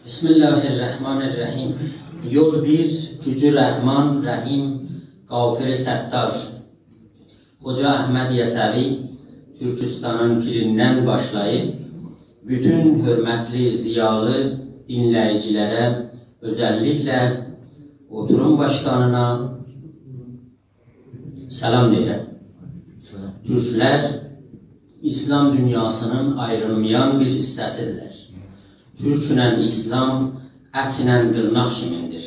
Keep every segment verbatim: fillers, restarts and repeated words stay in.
بسم الله الرحمن الرحیم. یول بیر، گوجو رحمان، رحیم، غافر ستار. خوجا احمد یسوی تورکوستانین پیریندن باشلاییب، بوتون حؤرمتلی ضیالی دینله‌ییجی‌لره، اؤزللیکله اوتوروم باشقانینا سلام دئییرم. سلام. تورکلر ایسلام دونیاسینین آیریلمایان بیر حیصه‌سیدیرلر. تورکله ایسلام اتله دیرناق کیمین‌دیر.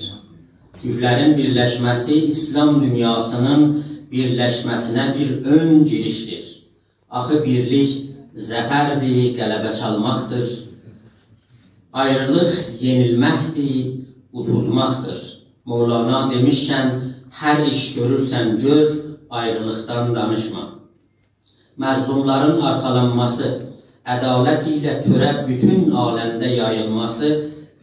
تورکلرین بیرلشمه‌سی ایسلام دونیاسینین بیرلشمه‌سینه بیر اؤن گیریشدیر. آخی بیرلیک ظفردیر، غلبه چالماقدیر. آیریلیق یئنیلمکدیر، اودوزماقدیر. مولانا دئمیشکن، هر ایش گؤرورسن گؤر، آیریلیقدان دانیشما. مظلوملارین آرخالانماسی، عدالت ایله تؤره بوتون عالمده یاییلماسی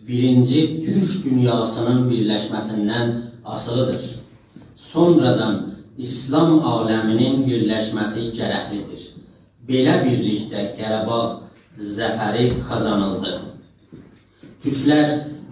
بیرینجی تورک دونیاسینین بیرلشمه‌سیندن آسیلیدیر. سونرادان ایسلام عالمینین بیرلشمه‌سی گرکلیدیر. بئله بیرلیکده قاراباغ ظفری قازانیلدی. تورکلر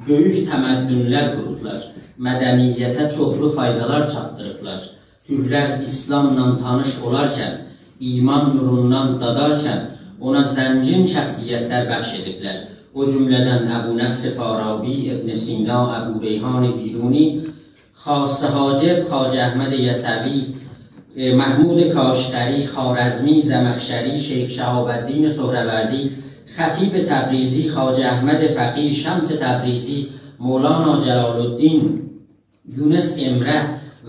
بؤیوک تمدن‌لر قوروبلار، مدنیته چوخلو فایدالار چاتدیریبلار. تورکلر ایسلاملا تانیش اولارکن، ایمان نوروندان دادارکن اونا زنگین شخصیت‌لر بخش ائدیبلر. او جمله‌دن ابونصر فارابی، ابن سینا، ابوریحان بیرونی، خاص حاجب، خواجه احمد یسوی، ائ، محمود کاشغری، خوارزمی، زمخشری، شیخ شهاب‌الدین سهروردی، خطیب تبریزی، خواجه احمد فقیه، شمس تبریزی، مولانا جلال‌الدین، یونس امره،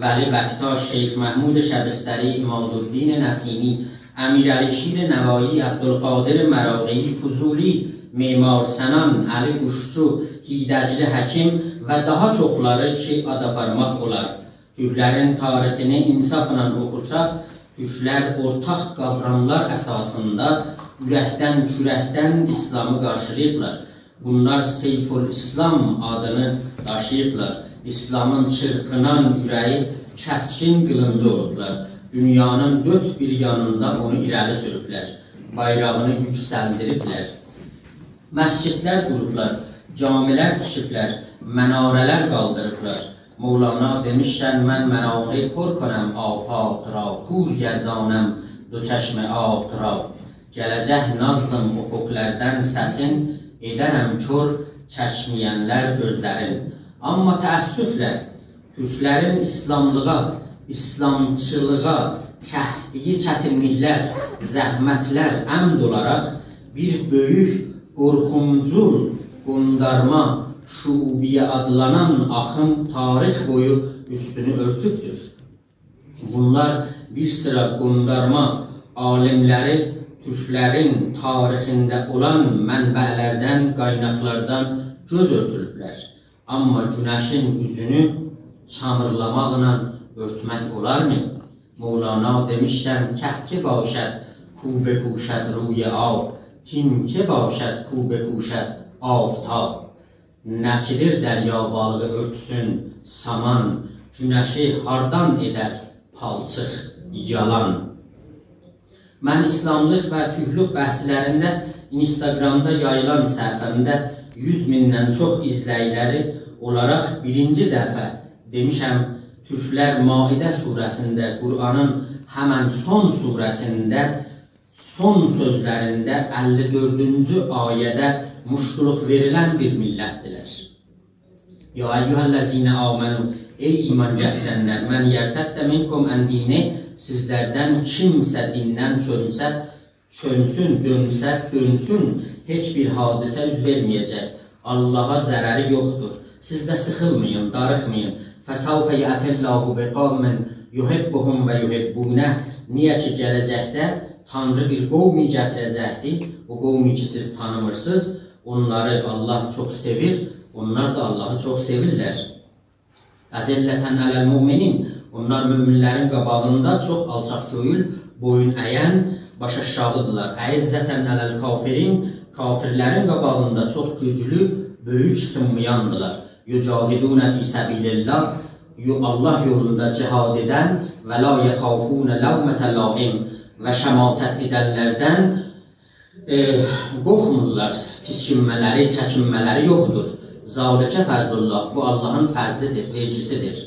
ولی بکتاش، شیخ محمود شبستری، عمادالدین نسیمی، امیرعلیشیر نوایی، عبدالقادر مراغه‌ای، فضولی، معمار سنان، علی قوشچو، هیدجلی حکیم و داها چوخلاری کی، آد آپارماق اولار. تورکلرین تاریخینی انصافلا اوخورساق، تورکلر اورتاق قاوراملار اساسیندا اورکدن، کورکدن ایسلامی قارشیلاییبلار. بونلار سیف‌الاسلام آدینی داشیییبلار. ایسلامین چیرپینان اوره‌یی، کسکین قیلینجی اولوبلار. دونیانین دؤرد بیر یانیندا اونو ایره‌لی سوروبلر. بایراغینی یوکسلدیریبلر. مسجدلر قوروبلار، جامی‌لر تیکیبلر، مناره‌لر قالدیریبلار. مولانا دئمیشکن، «من مناره پر کنم آفاق را، کور گردانم دو چشم عاق را.» گله‌جک نازلیم افقلردن سسین، ائدرم کور چکمه‌ینلر گؤزلرین. آمما تأسفله، تورکلرین ایسلاملیغا، ایسلامچیلیغا چکدیگی چتینلیکلر، زحمتلر عمد اولاراق بیر بؤیوک، قورخونجول، قوندارما، شعوبیه آدلانان آخیم تاریخ بویو اوستونو اؤرتوبدور. بونلار بیر سیرا قوندارما عالیملری تورکلرین تاریخینده اولان منبع‌لردن، قایناقلاردان گؤز اؤرتولوبلر. آمما گونشین اوزونو چامیرلاماقلا اؤرتمک اولارمی؟ مولانا دئمیشکن، «که باشد کو بپوشد روی آب، کین که باشد کو بپوشد آفتاب.» نه‌چیدیر دریا بالیغی اؤرتسون سامان، گونشی هاردان ائدر پالچیق یالان؟ من ایسلاملیق و تورکلوک بحثلرینده اینستاگرامدا یاییلان صفحه‌مده یوز میندن چوخ ایزله‌ییجی‌لری اولاراق بیرینجی دفعه دئمیشم، تورکلر مائده سوره‌سینده، قرآنین همن سون سوره‌سینده، سون سؤزلرینده اللی دؤردونجو آیه‌ده موشتولوق وئریلن بیر میللتدیرلر. «یا ایها الذین آمنوا»، ای ایمان گتیرنلر، «من یرتد منکم عن دینه»، سیزلردن کیمسه دیندن چؤنسه، چؤنسون، دؤنسه، دؤنسون، هئچ بیر حادثه اوز وئرمه‌یه‌جک. آللاها ضرری یوخدور. سیز ده سیخیلمایین، داریخمایین. «فسوف یأتی الله بقوم یحبهم و یحبونه.» نییه کی، گله‌جکده تانری بیر قومی گتیره‌جکدیر، او قومی کی، سیز تانیمیرسینیز، اونلاری آللاه چوخ سئویر، اونلار دا آللاهی چوخ سئویرلر. «أذلة علی المؤمنین»، اونلار مؤمنلرین قاباغیندا چوخ آلچاق‌گؤیول، بویون اَین، باش آشاغیدیرلار. «أعزة علی الکافرین»، کافرلرین قاباغیندا چوخ گوجلو، بؤیوک سینمایاندیلار. «یجاهدون فی سبیل الله»، یو-، آللاه یولوندا جهاد ائدن، «ولا یخافون لومة لائم»، و شماتت ائدنلردن، ائ، قورخمورلار. تیسکینمه‌لری، چکینمه‌لری یوخدور. «ذلک فضل الله»، بو آللاهین فضلی‌دیر، وئرگیسی‌دیر.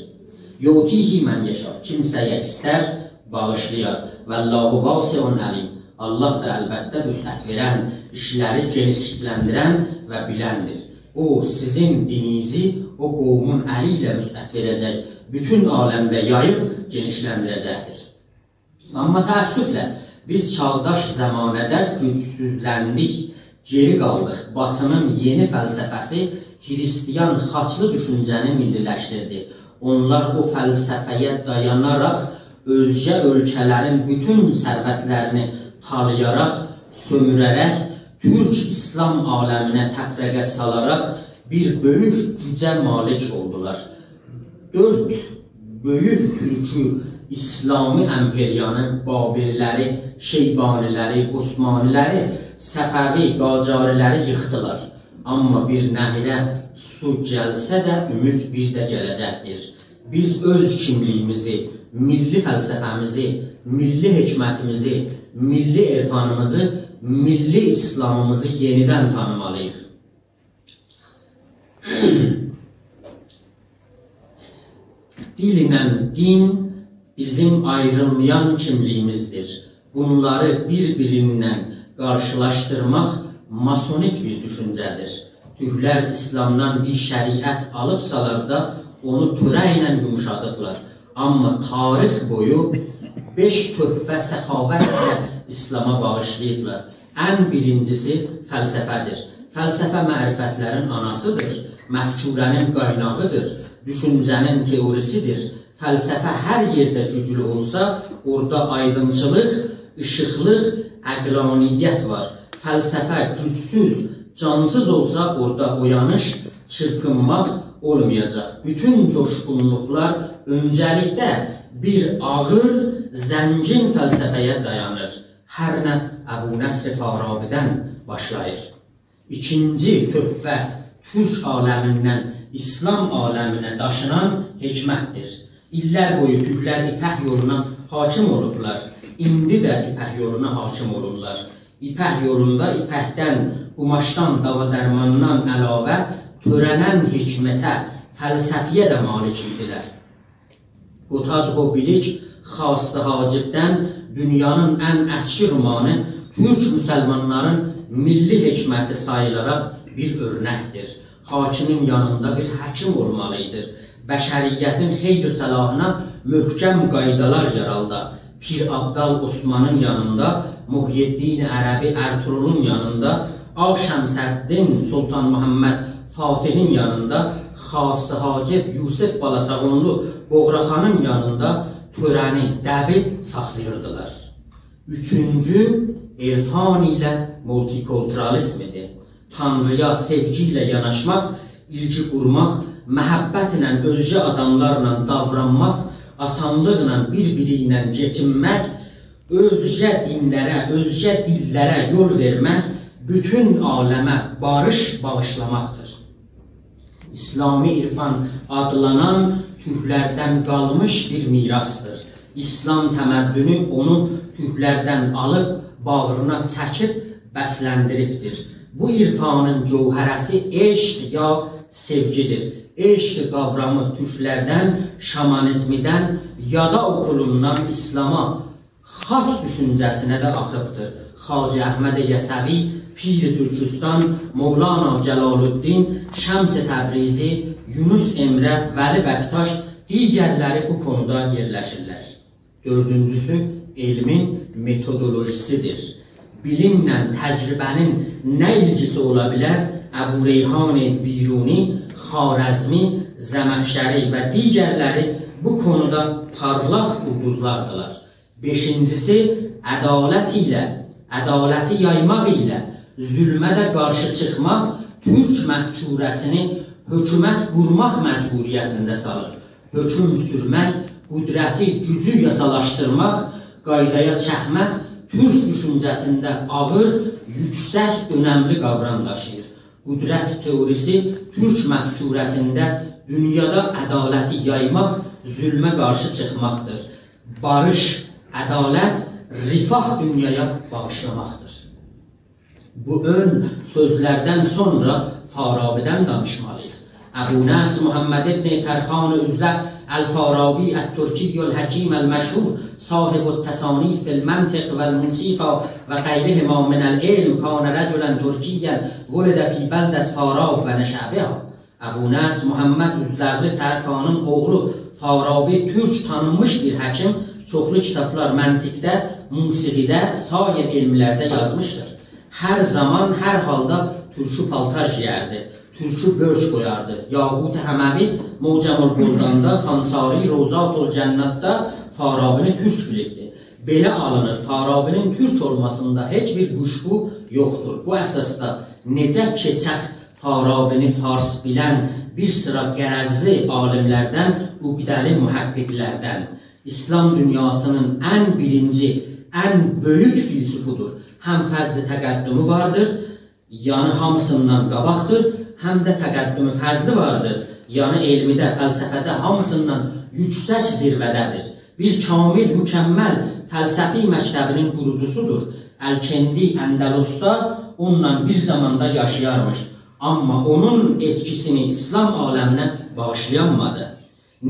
«یؤتیه من یشاء»، کیمسه‌یه ایستر، باغیشلایار. «والله واسع علیم»، آللاه دا البته وسعت وئرن، ایشلری گئنیشلندیرن و بیلندیر. او سیزین دینینیزی او قومون الی ایله وسعت وئره‌جک، بوتون عالمده یاییب گئنیشلندیره‌جکدیر. آمما تأسفله، بیز چاغداش زمانه‌ده گوجسوزلندیک، گئری قالدیق. باتی‌نین یئنی فلسفه‌سی هریستیان خاچلی دوشونجه‌نی میللی‌لشدیردی. اونلار بو فلسفه‌یه دایاناراق اؤزگه اؤلکه‌لرین بوتون ثروتلرینی تالایاراق، سؤموره‌رک، تورک ایسلام عالمینه تفرقه سالاراق بیر بؤیوک گوجه مالیک اولدولار. دؤرد بؤیوک تورکو ایسلامی ایمپئریانی، بابرلری، شیبانی‌لری، عثمانی‌لری، صفوی، قاجاری‌لری ییخدیلار. آمما بیر نهره سو گلسه ده، اومید بیر ده گله‌جکدیر. بیز اؤز کیملیگیمیزی، میللی فلسفه‌میزی، میللی حکمتیمیزی، میللی عرفانیمیزی، میللی ایسلامیمیزی یئنیدن تانیمالی‌ییق. دیل ایله دین بیزیم آیریلمایان کیملیگیمیزدیر. بونلاری بیر-بیریندن قارشیلاشدیرماق ماسونیک بیر دوشونجه‌دیر. تورکلر ایسلامدان بیر شریعت آلیبسالار دا، اونو تؤره ایله یوموشادیبلار. آمما تاریخ بویو بئش تحفه سخاوتله ایسلاما باغیشلاییبلار. ان بیرینجیسی فلسفه‌دیر. فلسفه معرفتلرین آناسی‌دیر، مفکوره‌نین قایناغی‌دیر، دوشونجه‌نین تئوریسی‌دیر. فلسفه هر یئرده گوجلو اولسا، اورادا آیدینچیلیق، ایشیقلیق، عقلانیت وار. فلسفه گوجسوز، جانسیز اولسا، اورادا اویانیش، چیرپینماق اولمایاجاق. بوتون جوشقونلوقلار اؤنجه‌لیکده بیر آغیر، زنگین فلسفه‌یه دایانیر. هر نه ابونصر فارابی‌دن باشلاییر. ایکینجی تحفه تورک عالمیندن ایسلام عالمینه داشینان حکمتدیر. ایللر بویو تورکلر ایپک یولونا حاکم اولوبلار. ایندی ده ایپک یولونا حاکم اولورلار. ایپک یولوندا ایپکدن، قوماشدان، داوا درماندان علاوه تؤره‌نن حکمته، فلسفه‌یه ده مالیک ایدیلر. قوتادغو بیلیک خاص حاجبدن دونیانین ان اسکی رومانی تورک مسلمانلارین میللی حکمتی ساییلاراق بیر اؤرنکدیر. حاکمین یانیندا بیر حکیم اولمالی ایدی. بشریتین خیر و صلاحینا محکم قایدالار یارالدا. پیر آبدال عثمانین یانیندا، محی‌الدین عربی ارطغرولون یانیندا، آغا شمس‌الدین سلطان محمد فاتحین یانیندا، خاص حاجب یوسف بالاساغونلو بوغراخانین یانیندا تؤره‌نی، دبی ساخلاییردیلار. اوچونجو، عرفان ایله مولتی‌کولتورالیزم ایدی. تانرییا سئوگی ایله یاناشماق، ایلگی قورماق، محبتله اؤزگه آداملارلا داورانماق، آسانلیقلا بیر-بیری ایله کئچینمک، اؤزگه دینلره، اؤزگه دیللره یول وئرمک، بوتون عالمه باریش باغیشلاماقدیر. ایسلامی عرفان آدلانان تورکلردن قالمیش بیر میراثدیر. ایسلام تمدنو اونو تورکلردن آلیب باغرینا چکیب بسلندیریبدیر. بو عرفانین جوهره‌سی عشق یا سئوگی‌دیر. عشق قاورامی تورکلردن، شامانیزمدن، یادا اوکولوندان ایسلاما، خاچ دوشونجه‌سینه ده آخیبدیر. خواجه احمد یسوی، پیر تورکستان، مولانا جلال‌الدین، شمس تبریزی، یونس امره، ولی بکتاش، دیگرلری بو قونودا یئرلشیرلر. دؤردونجوسو، علمین متودولوژی‌سی‌دیر. بیلیمله تجربه‌نین نه ایلگیسی اولا بیلر؟ ابوریحان بیرونی، خوارزمی، زمخشری و دیگرلری بو قونودا پارلاق اولدوزلاردیلار. بئشینجیسی، عدالت ایله، عدالتی یایماق ایله، ظلمه ده قارشی چیخماق تورک مفکوره‌سینی حکومت قورماق مجبوریتینده سالیر. حکم سورمک، قدرتی، گوجو یاسالاشدیرماق، قایدایا چکمک تورک دوشونجه‌سینده آغیر، یوکسک، اؤنملی قاورام داشیییر. قدرت تئوری‌سی تورک مفکوره‌سینده دونیادا عدالتی یایماق، ظلمه قارشی چیخماقدیر. باریش، عدالت، رفاه دونیایا باغیشلاماقدیر. بو اؤن سؤزلردن سونرا فارابی‌دن دانیشمالی‌ییق. ابونصر محمد ابن طرخان اوزلق الفارابی الترکی الحکیم المشهور صاحب التصانیف فی المنطق والموسیقی وغیرهما من العلم کان رجلا ترکیا ولد فی بلدة فاراب ونشأ بها. ابونصر محمد اوزلقلی طرخانین اوغلو فارابی تورک تانینمیش بیر حکیم، چوخلو کیتابلار منطقده، موسیقی‌ده، سایر علملرده یازمیشدیر. هر زامان، هر حالدا تورکو پالتار گئیردی، تورکو بؤرک قویاردی. یاقوت حموی معجم البلداندا، خانساری روضات الجناتدا فارابینی تورک بیلیبدی. بئله آلینیر، فارابینین تورک اولماسیندا هئچ بیر قوشقو یوخدور. بو اساسدا نئجه کئچک فارابینی فارس بیلن بیر سیرا غرضلی عالیملردن، عقده‌لی محققلردن، ایسلام دونیاسینین ان بیرینجی، ان بؤیوک فیلسوفودور. هم فضل تقدمو واردیر، یعنی هامیسیندان قاباقدیر، هم ده تقدم فضلی واردیر، یعنی علمیده، فلسفه‌ده هامیسیندان یوکسک زیروه‌ده‌دیر. بیر کامل، مکمل فلسفی مکتبینین قوروجوسودور. الکندی اندلسدا اونونلا بیر زاماندا یاشایارمیش. آمما اونون ائتکیسینی ایسلام عالمینه باغیشلایانمادی.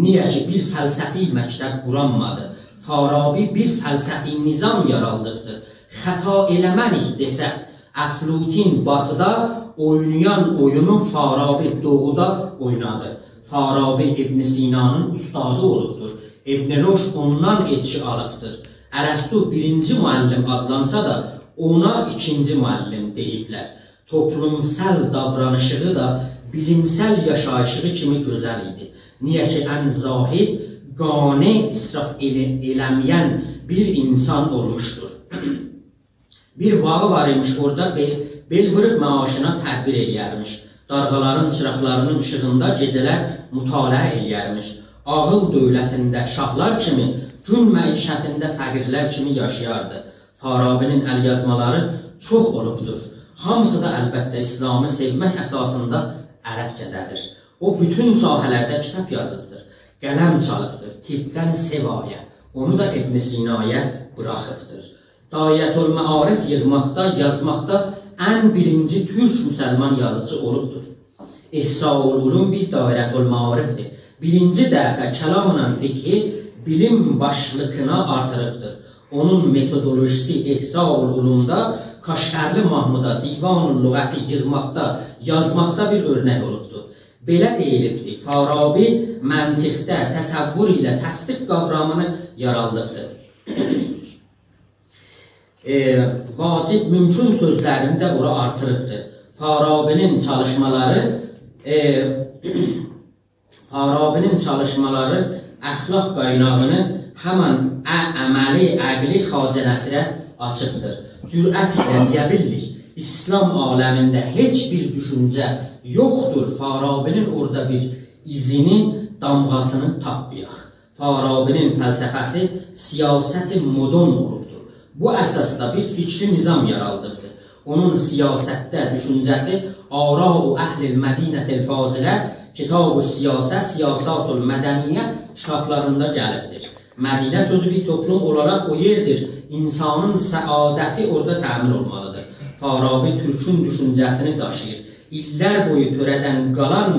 نییه کی، بیر فلسفی مکتب قورانمادی. فارابی بیر فلسفی نظام یارالدیبدیر. خطا ائله‌مه‌نیک دئسک، افلوطین باتیدا اوینایان اویونو فارابی دوغودا اوینادی. فارابی ابن سینانین اوستادی اولوبدور. ابن رشد اوندان ائتکی آلیبدیر. ارسطو بیرینجی معلم آدلانسا دا، اونا ایکینجی معلم دئییبلر. توپلومسال داورانیشیغی دا بیلیمسل یاشاییشیغی کیمی گؤزل ایدی. نییه کی، ان زاهد، قانع، اسراف ائله-، ائله‌مه‌ین بیر اینسان اولموشدور. بیر باغی وار ایمیش، اورادا بئ-، بئل ووروب معاشینا تدبیر ائله‌یرمیش. دارغالارین چیراقلارینین ایشیغیندا گئجه‌لر مطالعه ائله‌یرمیش. عاغیل دؤولتینده شاهلار کیمی، گون معیشتینده فقیرلر کیمی یاشایاردی. فارابی‌نین ال‌یازمالاری چوخ اولوبدور. هامیسی دا البته ایسلامی سئومک اساسیندا عربجه‌ده‌دیر. او بوتون ساحه‌لرده کیتاب یازیبدیر. قلم چالیبدیر. طبدن سوایا. اونو دا ابن سینایا بوراخیبدیر. دایرةالمعارف ییغماقدا، یازماقدا ان بیرینجی تورک مسلمان یازیچی اولوبدور. احصاء العلوم بیر دایرةالمعارفدیر. بیرینجی دفعه کلاملا فقهی بیلیم باشلیغینا آرتیریبدیر. اونون متودولوژیسی احصاء العلومدا کاشغرلی محمودا دیوان اللغتی ییغماقدا، یازماقدا بیر اؤرنک اولوبدور. بئله دئییلیبدیر: فارابی منطقده تصور ایله تصدیق قاورامینی یارالدیبدیر. ائ، واجب ممکن سؤزلرینی ده اورا آرتیریبدیر. فارابی‌نین چالیشمالاری، ائ، فارابی‌نین چالیشمالاری اخلاق قایناغینی همان ع-، عملی، عقلی خواجه نصیره آچیبدیر. جرأت ایله دئیه بیلیریک، ایسلام عالمینده هئچ بیر دوشونجه یوخدور، فارابی‌نین اورادا بیر ایزینی، دامغاسینی تاپمایاق. فارابی‌نین فلسفه‌سی سیاست مدرن اولوبدور. بو اساسدا بیر فکری نظام یارالدیبدیر. اونون سیاستده دوشونجه‌سی آراء اهل المدینة الفاضلة، کتاب السیاسة، سیاسات المدنیة کیتابلاریندا گلیبدیر. مدینه سؤزو بیر توپلوم اولاراق او یئردیر، اینسانین سعادتی اورادا تأمین اولمالیدیر. فارابی تورکون دوشونجه‌سینی داشیییر. ایللر بویو تؤره‌دن قالان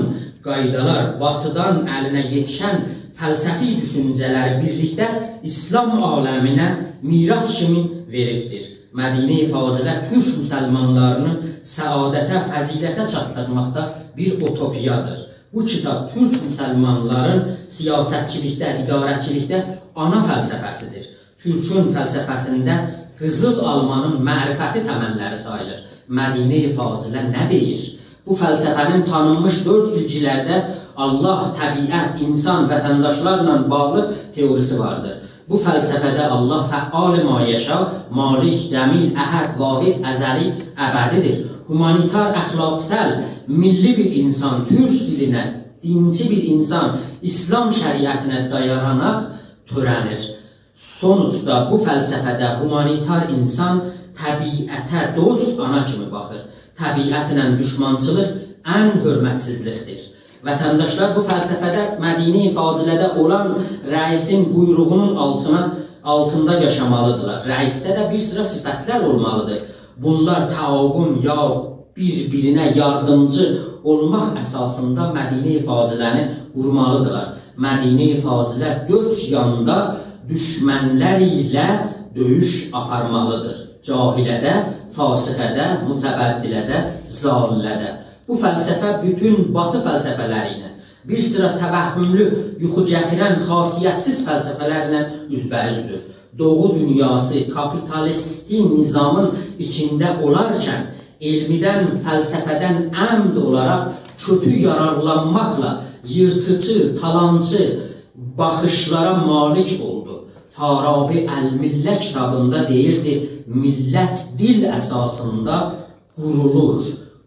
قایدالار، باتیدان الینه یئتیشن فلسفی دوشونجه‌لری بیرلیکده ایسلام عالمینه میراث کیمی وئریبدیر. مدینه فاضله تورک مسلمانلارینی سعادته، فضیلته چاتدیرماقدا بیر اوتوپیادیر. بو کیتاب تورک مسلمانلارین سیاستچیلیکده، اداره‌چیلیکده آنا فلسفه‌سیدیر. تورکون فلسفه‌سینده قیزیل آلمانین معرفتی تمللری ساییلیر. مدینه فاضله نه دئییر؟ بو فلسفه‌نین تانینمیش دؤرد ایلگی‌لرده الله، طبیعت، اینسان، وطنداشلارلا باغلی تئوریسی واردیر. بو فلسفه‌ده الله فعال ما یشاء، مالک، جمیل، احد، واحد، ازلی، ابدی‌دیر. هومانیتار، اخلاقسل، میللی بیر اینسان، تورک دیلینه، دینچی بیر اینسان، ایسلام شریعتینه دایاناراق تؤره‌نیر. سونوجدا بو فلسفه‌ده هومانیتار اینسان طبیعته دوست آنا کیمی باخیر. طبیعتله دوشمانچیلیق ان حؤرمتسیزلیکدیر. وطنداشلار بو فلسفه‌ده مدینه فاضله‌ده اولان رئیسین بویروغونون آلتینا، آلتیندا یاشامالیدیرلار. رئیسده ده بیر سیرا صفتلر اولمالیدیر. بونلار تعاون یا بیر-بیرینه یاردیمجی اولماق اساسیندا مدینهٔ فاضله‌نی قورمالیدیرلار. مدینهٔ فاضله دؤرد یاندا دوشمنلر ایله دؤیوش آپارمالیدیر. جاهله‌ده، فاسقه‌ده، متبدله‌ده، ضاله‌ده. بو فلسفه بوتون باتی فلسفه‌لری ایله، بیر سیرا توهملو، یوخو گتیرن، خاصیت‌سیز فلسفه‌لرله اوزبه‌اوزدور. دوغو دونیاسی کاپیتالیستی نظامین ایچینده اولارکن، علمیدن، فلسفه‌دن عمد اولاراق کؤتو یارارلانماقلا ییرتیجی، تالانچی باخیشلارا مالیک اولدو. فارابی الملة کیتابیندا دئییردی: «میللت دیل اساسیندا قورولور.»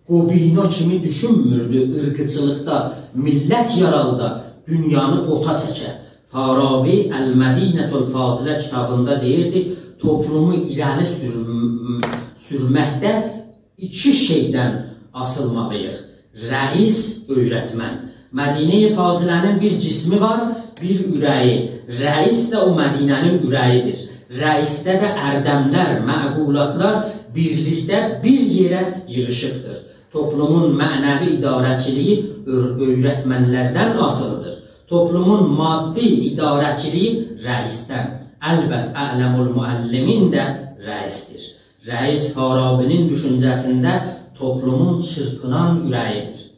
گوبینو کیمی دوشونموردو عیرقچیلیقدا میللت یارالدا، دونیانی اوتا چکه. فارابی المدینة الفاضلة کیتابیندا دئییردی: «توپلومو ایره‌لی سور-، سورمکده ایکی شئیدن آسیلمالی‌ییق: رئیس، اؤیرتمن.» مدینهٔ فاضله‌نین بیر جسمی وار، بیر اوره‌یی. رئیس ده او مدینه‌نین اوره‌ییدیر. رئیسده ده اردملر، معقولاتلار بیرلیکده بیر یئره ییغیشیبدیر. توپلومون معنوی اداره‌چیلیگی اؤر-، اؤیرتمنلردن آسیلیدیر. توپلومون مادی اداره‌چیلیگی رئیسدن. البت، اعلم المعلمین ده رئیسدیر. رئیس فارابی‌نین دوشونجه‌سینده توپلومون چیرپینان اوره‌ییدیر.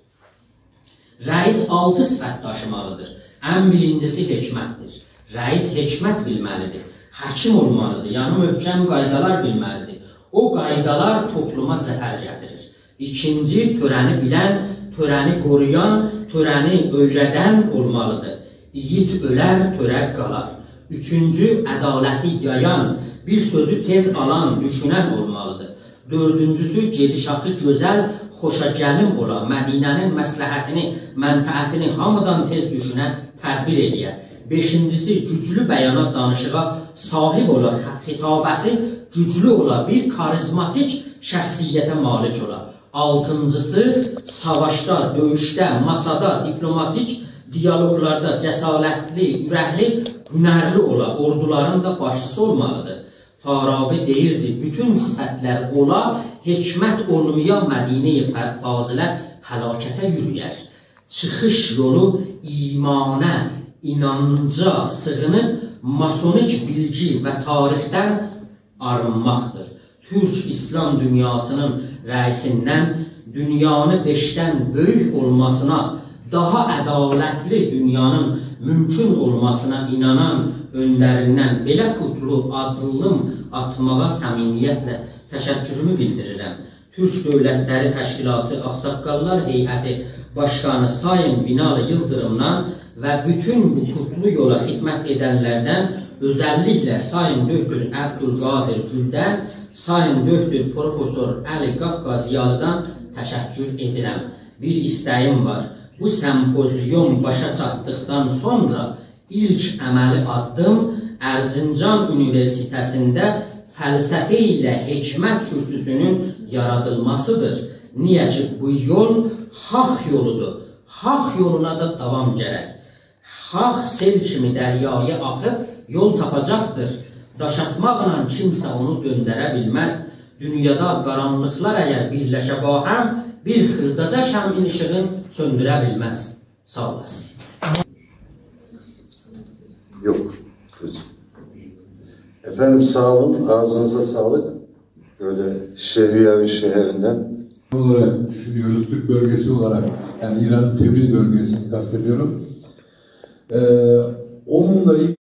رئیس آلتی صفت داشیمالیدیر. ان بیرینجیسی حکمتدیر. رئیس حکمت بیلمه‌لیدیر. حکیم اولمالیدیر. یعنی محکم قایدالار بیلمه‌لیدیر. او قایدالار توپلوما ظفر گتیریر. ایکینجی، تؤره‌نی بیلن، تؤره‌نی قورویان، تؤره‌نی اؤیره‌دن اولمالیدیر. ایگید اؤلر، تؤره قالار. اوچونجو، عدالتی یایان، بیر سؤزو تئز آلان، دوشونن اولمالیدیر. دؤردونجوسو، گئدیشاتی گؤزل، خوشاگلیم اولا، مدینه‌نین مصلحتینی، منفعتینی هامیدان تئز دوشونه، تدبیر ائله‌یه. بئشینجیسی، گوجلو بیانا، دانیشیغا صاحیب اولا، خ-، خطابه‌سی گوجلو اولا، بیر کاریزماتیک شخصیته مالیک اولا. آلتینجیسی، ساواشدا، دؤیوشده، ماسادا، دیپلوماتیک دیالوقلاردا جسارتلی، اورکلی، هنرلی اولا، اوردولارین دا باشچیسی اولمالیدیر. فارابی دئییردی: «بوتون صفتلر اولا، حکمت اولمایا، مدینهٔ ف-، فاضله هلاکته یورویر.» چیخیش یولو ایمانا، اینانجا سیغینیب، ماسونیک بیلگی و تاریخدن آرینماقدیر. تورک ایسلام دونیاسینین رئیسیندن دونیانی بئشدن بؤیوک اولماسینا، داها عدالتلی دونیانین مومکون اولماسینا اینانان اؤندریندن بئله قوتلو آددیم آتماغا صمیمیتله تشکرومو بیلدیریرم. تورک دؤولتلری تشکیلاتی آغ‌ساققاللار هیئتی باشقانی سایین بینالی ییلدیریمدان و بوتون بو قوتلو یولا خدمت ائدنلردن، اؤزللیکله سایین دوکتور عبدالقادر گولدن، سایین دوکتور پروفسور علی قافقازیالیدان تشکر ائدیرم. بیر ایسته‌ییم وار. بو سمپوزیوم باشا چاتدیقدان سونرا ایلک عملی آددیم ارزینجان اونیوئرسیته‌سینده فلسفه ایله حکمت کورسوسونون یارادیلماسیدیر. نییه کی، بو یول حاق یولودور. حاق یولونا دا داوام گرک. حاق سئل کیمی دریایا آخیب یول تاپاجاقدیر. داش آتماقلا کیمسه اونو دؤندره بیلمز. دونیادا قارانلیقلار اگر بیرلشه باهم، بیر خیرداجا شمعین ایشیغین سؤندوره بیلمز. ساغ اولاسیز. Yok. Efendim, sağ olun. Ağzınıza sağlık. Böyle Şehriyar'ın şehrinden. Olarak düşünüyoruz, Türk bölgesi olarak. Yani İran'ın Tebriz bölgesini kastediyorum. Ee, onunla ilgili